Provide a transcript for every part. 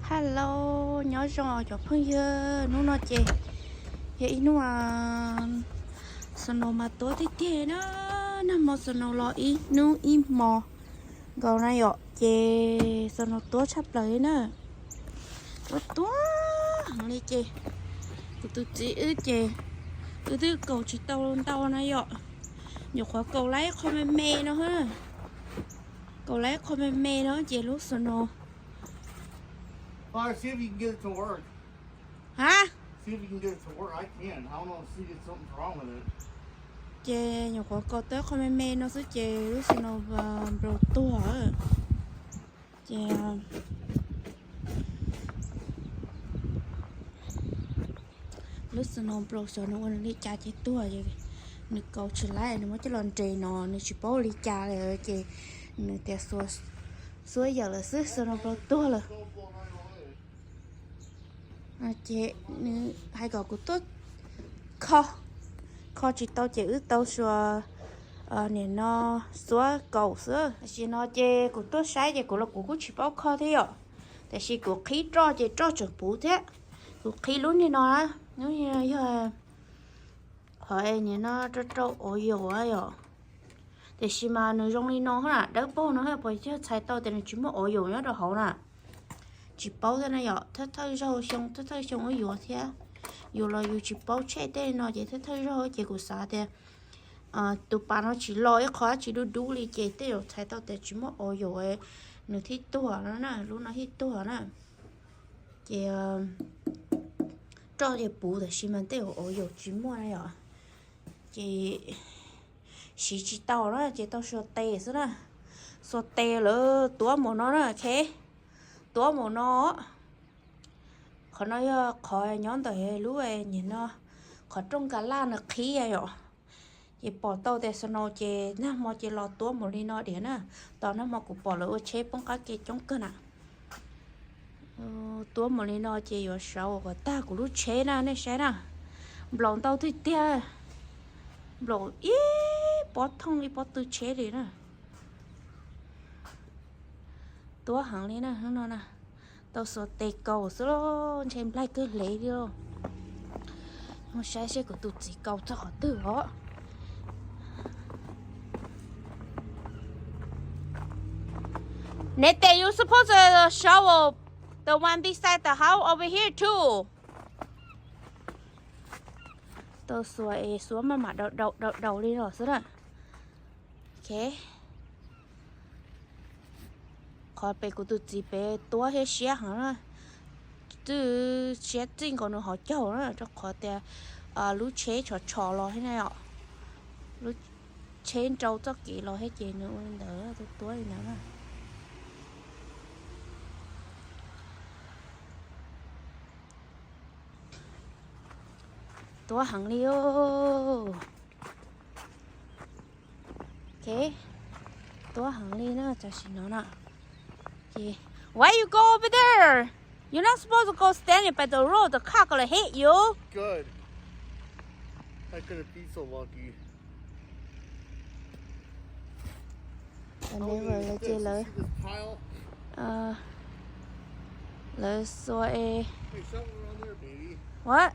Hello, nyob zoo cov phooj ywg, hnub no ces yog ib hnub snow mas tuab tiag tiag na, nag hmo snow los ib hnub ib hmo nkaus na yom, ces snow tuab tshaj plaws li na, tuab tuab heev li ces kuv tus txiv wb ces wb twb kaus tsis tau ntau na yom, nyuam qhuav kaus lawm ib qho me me no, kaus lawm ib qho me me no ces lub snow Fire, see if you can get it to work. Hab? See if you can get it to work. I can't. I don't know. See if something's wrong with it. Ces nyuam qhuav kaus tau ib qho me me no xwb ces lub snow nploos tuag. Ces lub snow nploos xyov nws ua nws li cas ces tuag, nws kaus tsis lawm, nws muab coj los nres no nws tsis paub li cas li ces nws tias xuav yawm lawm xwb, snow nploos tuag lawm. Ces nws hais kom kuv tuaj kho, kho tsis tau ces wb tau xuas, nim no xuav kaus xwb. Tam sim no ces kuv tuaj saib ces kuv los kuv kuj tsis paub kho thiab yom. Tam sis kuv qhib roj ces roj tseem puv thiab. Kuv qhib lub niag no na, lub niag no yog qhov nim no rau rau ua yaum yom. Tiam sis mas nws zoo li no na, dawb paug no puas yog txhais tau tias nws tsis muaj ua yaum nyob rau hauv na. Tsis paub thiab na yom, thawj thawj zaug xyoo thawj thawj xyoo wb yuav thiab. Yus los yus tsis paub tsheb tej no ces thawj thawj zaug ces kuv xav tias tus pas no tsis los ib qho dab tsi dub dub li ces tej zaum txhais tau tias tsis muaj ua yaum, nws thiaj tuag no na, lub no thiaj tuag na. Ces roj ces puv tab sis mas tej zaum ua yaum tsis muaj na yom. Ces siv tsis tau na ces tau xuas tes xwb na. Xuas tes lawm tuav mus no na, ok. Tuav mus no. Qhov no yog qhov nyob ntawm lub nim no, qhov rooj ka laj nws qhib yom. Ces pom tau tias snow ces nag hmo ces los tuav mus li no diam na. Tos nag hmo kuv pom lawv ua tsheb poob qab ke coob kawg na. Tuav mus li no ces yuav sauv kom tag kuv lub tsheb na nej saib na. Nplaum ntau tiag tiag, nplaum ib pob thooj ib pob tw tsheb li na. Tuab heev li na, hnub no na, tau xuas tes kaus xwb los ntshe nplaig kawg hlev li lauj. Mus saib seb kuv tus txiv kaus txog qhov twg os. Nathan, you supposed to shovel the one beside the house over here too. Tau xuas es xuas maj mam daus daus daus daus li no xwb na. Ok. Qhov pem kuv tus txiv pem tuab thiab siab heev na. Twb siab txij nkaus nws hauv caug na, rau qhov tias lub tsheb tshov tshov los thiab na yom. Lub tsheb nrau txoj kev los thiab ces nws ua li ntawd, tuab tuab li ntawd na. Tuab heev li. Ok, tuab heev li na, tam sim no na. Why you go over there? You're not supposed to go standing by the road. The car gonna hit you. Good. I couldn't be so lucky. Neighbor lawv ces lawv, lawv xuas es, what?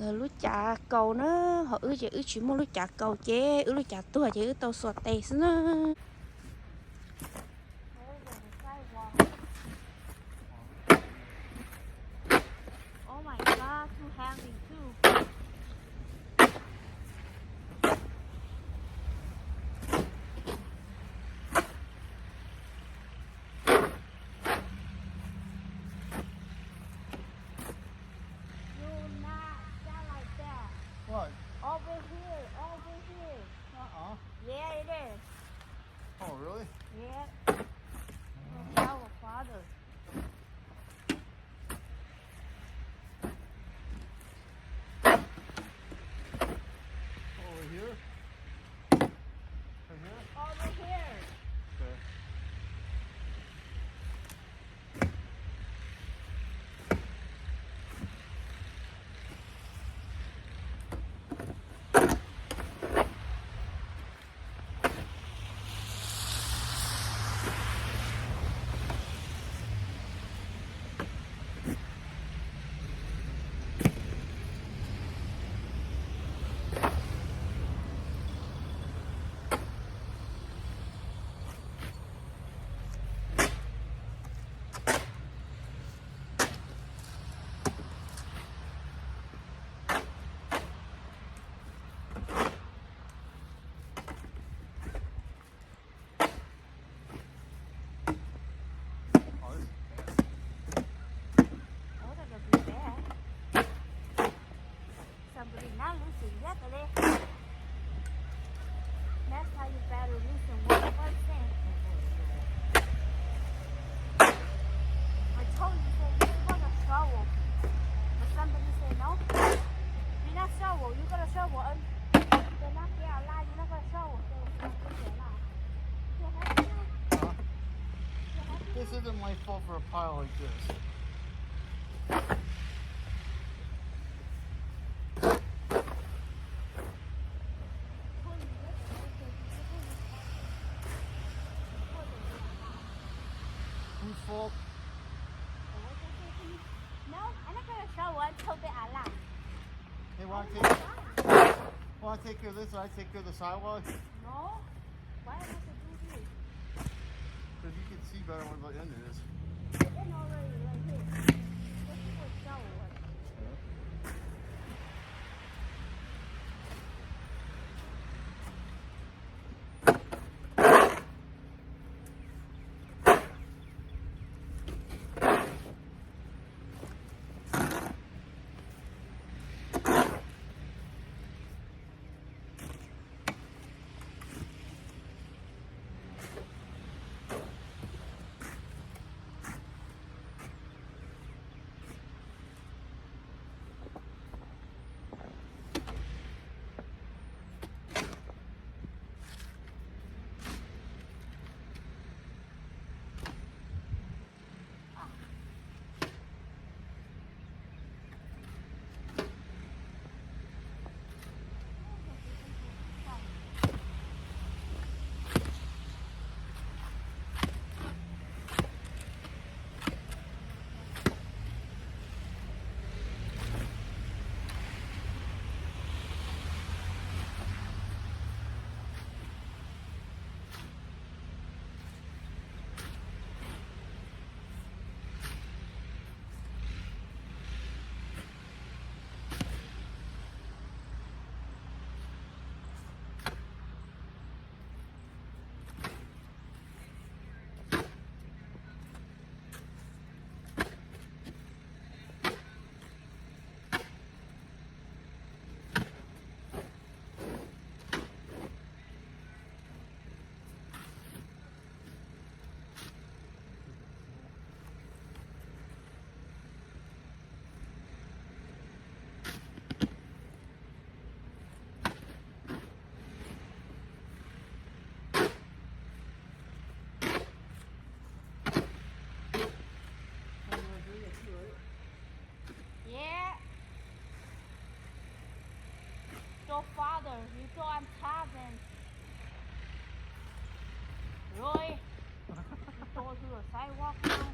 Lawv lub cav kaus na, ho wb ces wb tsis muaj lub cav kaus ces wb lub cav tuag ces wb tau xuas tes xwb na. Oh my God, too heavy too. Do not stand like that. What? Over here, over here. Uh-uh. Yeah, it is. Oh, really? Yeah. Our father. Over here? Right here? Over here. Okay. This isn't my fault for a pile like this. Whose fault? No, I'm not gonna shower until they are last. Hey, want to take, want to take care of this and I take care of the sidewalk? No. Why I have to do this? Because you can see better where the end is. It's already right here. This is what shower was. Yeah. Your father, you don't understand. Really? You go to the sidewalk now?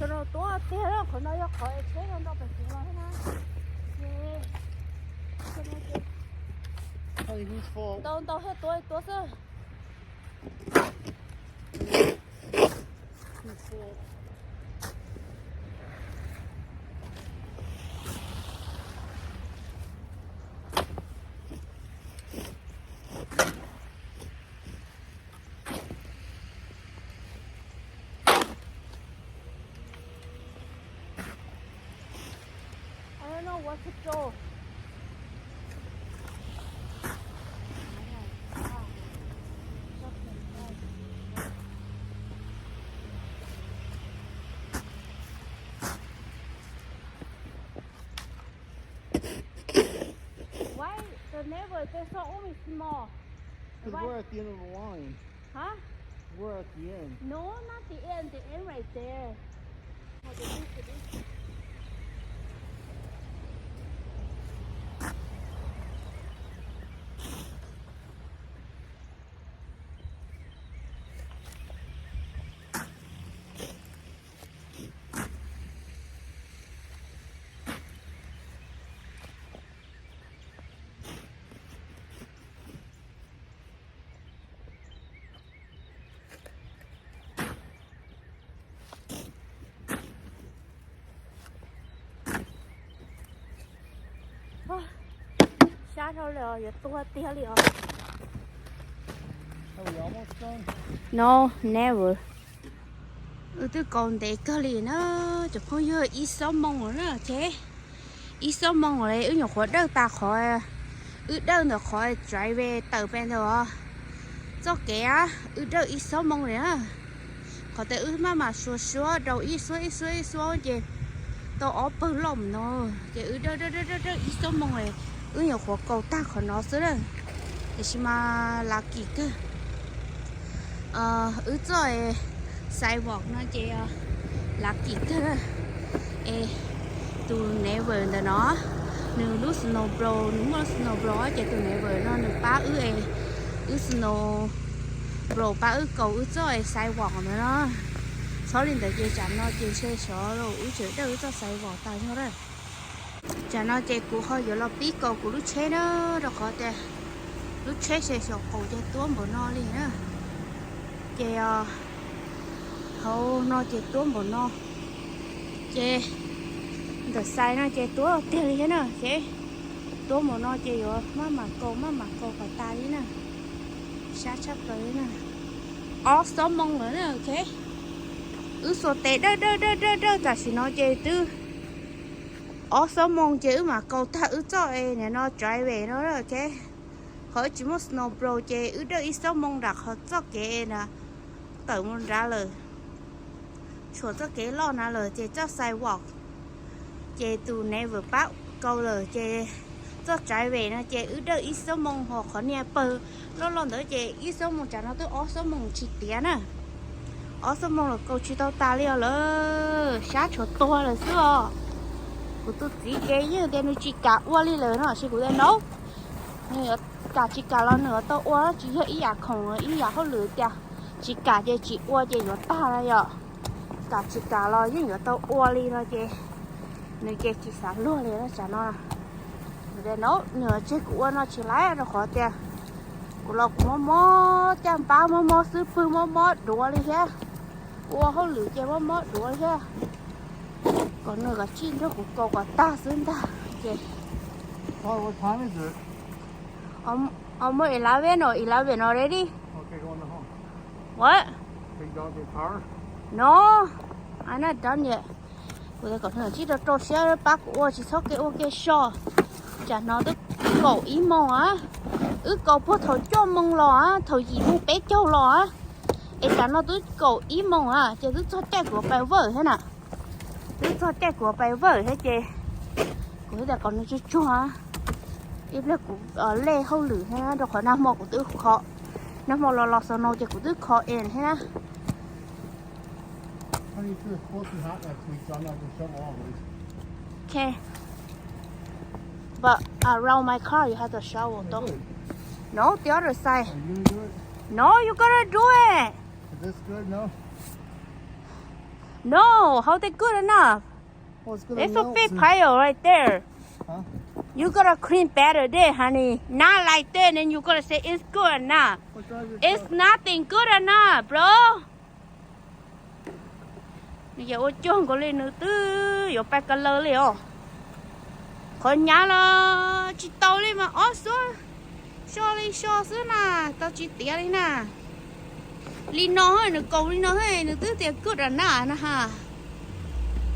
Snow tuaj tiag, qhov no yog qhov es tsheb no nto pem kuv los thiab na. Ntau ntau thiaj tuaj tuaj xwb. I don't know what to do. Why the neighbor, they so only small? Because we're at the end of the line. Huh? We're at the end. No, not the end. The end right there. Sab dhau li os, yuav tuag tiag li os. No, never. Wb twb kaus ntev kawg li na, cov phooj ywg, ib xuab moos lawm na, ok. Ib xuab moos lawm, wb nyuam qhuav dawj tas qhov, wb dawj ntawm qhov drive tawm pem ntawd os. Txoj kev, wb dawj ib xuab moos li na. Qhov tias wb maj mam suav suav rau ib xuab ib xuab ib xuab ces tau ob pawg loj no, ces wb dawj dawj dawj dawj ib xuab moos li, wb nyuam qhuav kaus tag qhov no xwb na. Tiam sis mas lucky kawg. Wb txoj sidewalk no ces lucky kawg na. Es tus neighbor ntawm no, nws lub snowblower, nws muaj lub snowblower ces tus neighbor no nws pab wb es, wb snowblower pab wb kaus wb txoj sidewalk ntawd no. Txhob li ntawd ces tsam no ces ntshe xyov los wb tseem dawj wb txoj sidewalk tas zog na. Tsam no ces kuv ho yuav los pib kaus kuv lub tsheb na, rau qhov tias lub tsheb se xyov qaum ces tuab npaum no li na. Ces hauv no ces tuab npaum no, ces ntawm xais no ces tuab tiag li thiab na. Ces tuab npaum no ces yuav maj mam kaus maj mam kaus kom tas li na. Sab tshaj plaws li na. Ob xuab moos lawm na, ok. Wb xuas tes dawj dawj dawj dawj dawj tam sim no ces twb ob xuab moos ces wb mam kaus tag wb txoj es nim no drive no, ok. Qhov wb tsis muaj snowblower ces wb dawj ib xuab moos nram qhov txoj kev na, tawm mus nrad lawm, tshuam txoj kev loj na lawm ces txoj sidewalk ces tus neighbor pab kaus lawm ces txoj drive no ces wb dawj ib xuab moos, ho qhov niag pawg loj loj ntawd ces ib xuab moos, tsam no twb ob xuab moos tsis tiav na. Ob xuab moos los kaus tsis tau tas li os lawm, sab tshuav tuag lawm xwb os. Kuv tus txiv ces yeej tias nws tsis kam ua li lawm no, tab sis kuv tias no, nws yuav kam tsis kam los nws yuav tau ua, tsis yog ib yam khoom ib yam hauj lwm tias tsis kam ces tsis ua ces yuav tag na yom. Kam tsis kam los yeej yuav tau ua li no ces nws ces tsis xav luag li na tsam no. Nws tias no, nws tseg kuv ua no tsis laiv rau qhov tias kuv los kuv mob mob caj npab, mob mob xub pwg, mob mob duav li thiab. Kuv ua hauj lwm ces mob mob duav li thiab. Kom nws kom tsij nrog kuv kaus kom tag xwb ntag ces. Almost eleven or eleven already. What? No, I'm not done yet. Kuv tias kom nws tsij rau rau siab pab kuv ua, tsis txhob kev ua kev so. Tsam no twb kaum ib moos a, wb kaus puag thaum cuaj moos los a, thaum yim moos peb caug los a, es tsam no twb kaum ib moos a ces twb txog caij kuv pais vawm thiab na. Twb txog caij kuv pais vawm thiab ces kuv thiaj tias kom nws tsuag tsuag, ib pliag kuv lej hauj lwm thiab rau qhov nag hmo kuv twb kho, nag hmo los los snow ces kuv twb kho en thiab na. Okay. But around my car you have to shovel, don't? No, the other side. No, you gotta do it. Is this good enough? No, how they good enough? There's a big pile right there. You gotta clean better there, honey. Not like that, and you gotta say it's good enough. It's nothing good enough, bro. Nws yog ua cuag nkaus li nws twb yuav pais ka law li os. Qhov nyav los tsis tau li mas ob xuab, so li so xwb na, tau tsis tiav li na. Li no nws kaus li no nws twb tias good enough na ha.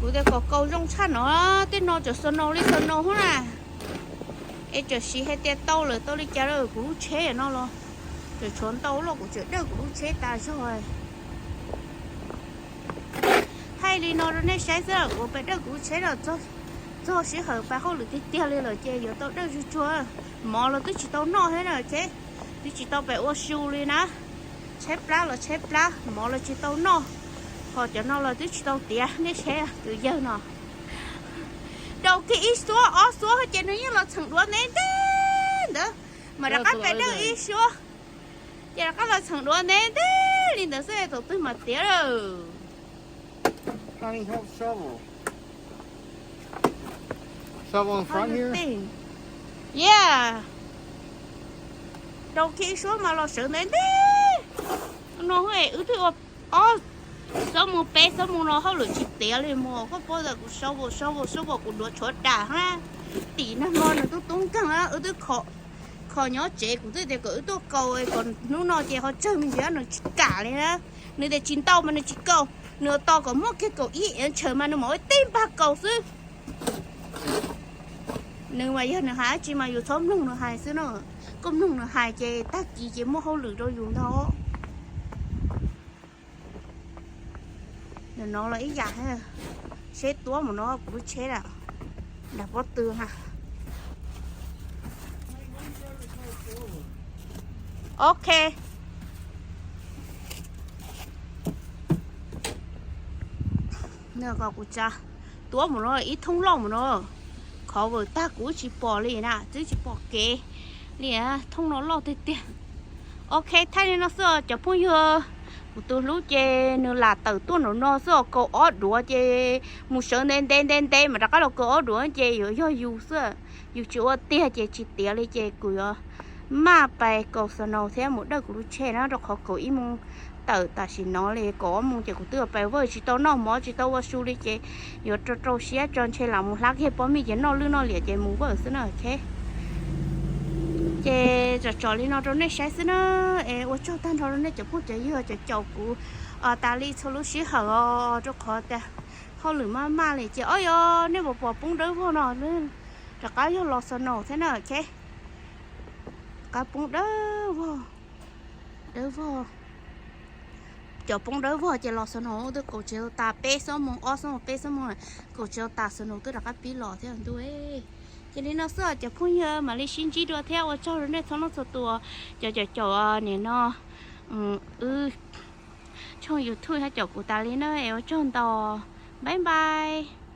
Kuv tias kom kaus zoo tshaj no, tej no tseem snow li snow hub na. Es tam sim hais tias tau lawm tau li cas lawm kuv lub tsheb no los tseem tshuav ntau loj, kuv tseem dawj kuv lub tsheb tas zog. Thaij li no rau nej saib xwb, kuv pais dawj kuv lub tsheb los txog sij hawm pais hauj lwm tiag tiag li lawm ces yuav tau dawj tsuag tsuag. Mov los twb tsis tau noj thiab na, twb tsis tau pais ua su li na. Tshaib plab los tshaib plab, mov los tsis tau noj, ho cov no los twb tsis tau tiav, nej saib tus yawg no. Rau kiag ib xuab ob xuab ces nws yeej los txheem duav ntev ntev ntawd, mas rov qab pais dawj ib xuab, ces rov qab los txheem duav ntev ntev li ntawd xwb thaum twg mas tiav lawm. Yeah. Rau kiag ib xuab mas los sawv ntev ntev. No wb twb ua ob xuab moos peb xuab moos no hauj lwm tsis tiav li mas koj paub tias kuv shovel shovel shovel kuv duav tshuav dam hab. Tim nag hmo nws tub tub nkeeg na, wb twb kho nyob tsev, kuv twb tias kom wb tuaj kaus kom hnub no ces ho tsawg me ntsis nws tsis kam li na. Nws tias tsis ntau mas nws tsis kaus, nws tos kom muaj kiag kaum ib tshaw mas nws mam ua tej npag kaus xwb. Nws mas yog nws hais dab tsi mas yus txhob mloog nws hais xwb no. Koj mloog nws hais ces tag kis ces muaj hauj lwm rau yus ntag. Nim no los ib yam, seb tuab mus no kuv lub tsheb lawm, nram pob tw ha. Ok. Nws kom kuv tsa tuab mus no ib thoob loj mus no, khov vawm tag kuv tsis pom li na, twb tsis pom kev li, thoob no loj tiag tiag. Ok, thaij li no xwb os cov phooj ywg. Kuv tus hlub ces nws lam tawm tuaj nraum no xwb os, kaus ob duav ces mus sawv ntev ntev ntev ntev mas rov qab los kaus ob duav ces yuav yog yus xwb. Yus tsis ua tiag ces tsis tiav li ces kuv yuav maj pais kaus snow thiab mus dawj kuv lub tsheb na, rau qhov kaum ib moos tawm tam sim no li, kaum ob moos ces kuv twb yuav pais vawj, tsis tau noj mov tsis tau ua su li ces yuav rau rau siab tso, ntshe lam mus hlab kiag pob mij ces noj lwj noj liam ces mus vawj xwb na, ok. Ces tsom tsom li no rau nej saib xwb na. Es ua tsaug tag nrho rau nej cov phooj cov ywg cov caum kuv tas li txhua lub sij hawm os, rau qhov tias hauj lwm maj maj li ces, o yog nej puas pom poob dawb vog no, rov qab yog los snow thiab na, ok. Rov qab poob dawb vog, dawb vog. Cov poob dawb vog ces los snow twb kaum tsis tau tas, peb xuab moos, ob xuab moos, peb xuab moos, kaum tsis tau tas snow twb rov qab pib los thiab ntuj. Ces li no xwb os cov phooj ywg, mam li sib ntsib dua thiab ua tsaug rau nej txhua leej txhua tus, cov caum caum nim no wb tshooj YouTube thiab caum kuv tas li na, es ua tsaug ntau, bye bye.